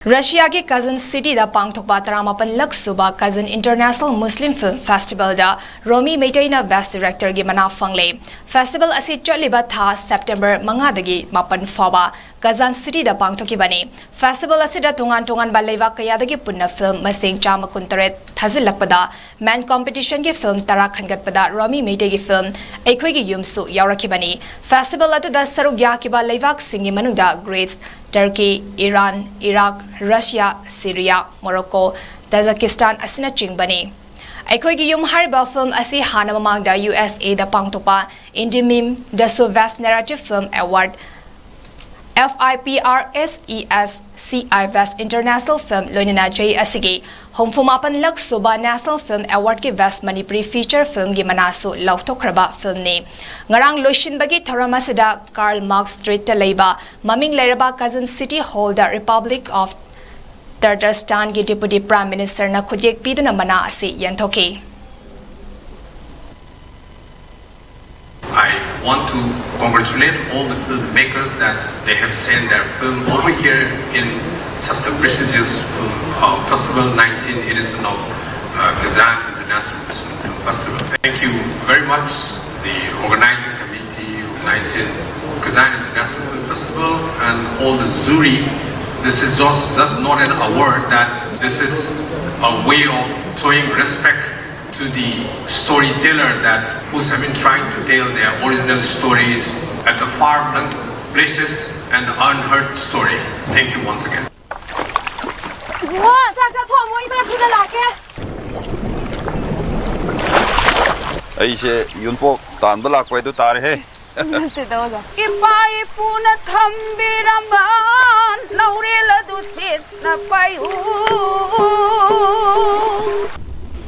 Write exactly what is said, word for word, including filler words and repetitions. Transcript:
ꯔꯁꯤꯌꯥꯒꯤ cousin ꯁꯤꯇꯤꯗ ꯄꯥꯡꯊꯣꯛꯄ ꯇꯔꯥꯃꯥꯄꯟ ꯂꯛ ꯁꯨꯕ cousin international ꯃꯨꯁꯂꯤꯝ film ꯐꯦꯁꯇꯤꯚꯦꯜꯗ ꯔꯣꯃꯤ ꯃꯩꯇꯩꯅ ꯕꯦꯁ ꯗꯤꯔꯦꯛꯇꯔꯒꯤ ꯃꯅꯥ ꯐꯪꯂꯦ꯫ ꯐꯦꯁꯇꯤꯚꯦꯜ ꯑꯁꯤ ꯆꯠꯂꯤꯕ ꯊꯥ ꯁꯦꯞꯇꯦꯝꯕꯔ ꯃꯉꯥꯗꯒꯤ ꯃꯥꯄꯟ ꯐꯥꯎꯕ ꯀꯖꯥꯟ ꯁꯤꯇꯤꯗ ꯄꯥꯡꯊꯣꯛꯈꯤꯕꯅꯤ꯫ ꯐꯦꯁꯇꯤꯚꯦꯜ ꯑꯁꯤꯗ ꯇꯣꯉꯥꯟ ꯇꯣꯉꯥꯟꯕ ꯂꯩꯕꯥꯛ ꯀꯌꯥꯗꯒꯤ ꯄꯨꯟꯅ ꯐꯤꯜꯝ ꯃꯁꯤꯡ ꯆꯥꯝꯃ ꯀꯨꯟꯇꯔꯦꯠ ꯊꯥꯖꯤꯜꯂꯛꯄꯗ ꯃꯦꯟ ꯀꯣꯝꯄꯤꯇꯤꯁꯟꯒꯤ ꯐꯤꯜꯝ ꯇꯔꯥ ꯈꯟꯒꯠꯄꯗ ꯔꯣꯃꯤ ꯃꯩꯇꯩꯒꯤ ꯐꯤꯜꯝ ꯑꯩꯈꯣꯏꯒꯤ ꯌꯨꯝꯁꯨ ꯌꯥꯎꯔꯛꯈꯤꯕꯅꯤ꯫ ꯐꯦꯁꯇꯤꯚꯦꯜ ꯑꯗꯨꯗ ꯁꯔꯨꯛ ꯌꯥꯈꯤꯕ ꯂꯩꯕꯥꯛꯁꯤꯡꯒꯤ ꯃꯅꯨꯡꯗ Greece, Turkey, Iran, Iraq, Russia, Syria, Morocco, Tajikistan ꯑꯁꯤꯅꯆꯤꯡꯕꯅꯤ꯫ ꯑꯩꯈꯣꯏꯒꯤ ꯌꯨꯝ ꯍꯥꯏꯔꯤꯕ ꯐꯤꯜꯝ ꯑꯁꯤ ꯍꯥꯟꯅ ꯃꯃꯥꯡꯗ ꯌꯨ ꯑꯦꯁ ꯑꯦꯗ ꯄꯥꯡꯊꯣꯛꯄ ꯏꯟꯗꯤꯃꯤꯝꯗꯁꯨ best narrative film award, F I P R S E S C I Best International Film, ꯂꯣꯏꯅꯅ ꯆꯍꯤ ꯑꯁꯤꯒꯤ ꯍꯨꯝꯐꯨ ꯃꯥꯄꯟ ꯂꯛ ꯁꯨꯕ ꯅꯦꯁꯅꯦꯜ ꯐꯤꯜꯝ ꯑꯦꯋꯥꯔꯗꯀꯤ ꯕꯦꯁ ꯃꯅꯤꯄꯨꯔꯤ ꯐꯤꯆꯔ ꯐꯤꯜꯝꯒꯤ ꯃꯅꯥꯁꯨ ꯂꯧꯊꯣꯛꯈ꯭ꯔꯕ ꯐꯤꯜꯝꯅꯤ꯫ ꯉꯔꯥꯡ ꯂꯣꯏꯁꯤꯟꯕꯒꯤ ꯊꯧꯔꯝ ꯑꯁꯤꯗ ꯀꯥꯔꯜ ꯃꯥꯔꯛꯁ ꯁ꯭ꯇ꯭ꯔꯤꯠꯇ ꯂꯩꯕ ꯃꯃꯤꯡ ꯂꯩꯔꯕ ꯀꯖꯟ ꯁꯤꯇꯤ ꯍꯣꯜꯗ ꯔꯤꯄꯕ꯭ꯂꯤꯛ ꯑꯣꯐ ꯇꯔꯇꯔꯁꯇꯥꯟꯒꯤ ꯗꯤꯄꯨꯇꯤ ꯄ꯭ꯔꯥꯏꯝ ꯃꯤꯅꯤꯁꯇꯔꯅ ꯈꯨꯠꯌꯦꯛ ꯄꯤꯗꯨꯅ ꯃꯅꯥ ꯑꯁꯤ ꯌꯦꯟꯊꯣꯛꯈꯤ꯫ I want to congratulate all the filmmakers that they have sent their film over here in such a prestigious film uh, festival. nineteen edition of uh, Kazan International Film Festival. Thank you very much, the organizing committee of nineteen Kazan International Film Festival, and all the jury. This is just, just not an award, that this is a way of showing respect to the storyteller that who's have been trying to tell their original stories at the far flung places and the unheard story. Thank you once again. ꯏꯕꯨꯡꯉꯣ, ꯆꯥꯛ ꯆꯥꯊꯣꯛꯑꯝꯃꯣ, ꯏꯃꯥ ꯊꯨꯅ ꯂꯥꯛꯀꯦ꯫ ꯑꯩꯁꯦ ꯌꯣꯟꯄꯣꯛ ꯇꯥꯟꯕ ꯂꯥꯛꯄ ꯍꯥꯏꯗꯨ ꯇꯥꯔꯦꯍꯦ꯫ ꯅꯠꯇꯦꯗ, ꯑꯣꯖꯥ꯫ ꯏꯄꯥ ꯏꯄꯨꯅ ꯊꯝꯕꯤꯔꯝꯕ ꯂꯧꯔꯦꯜ ꯑꯗꯨ ꯆꯦꯠꯅ ꯄꯥꯏꯌꯨ꯫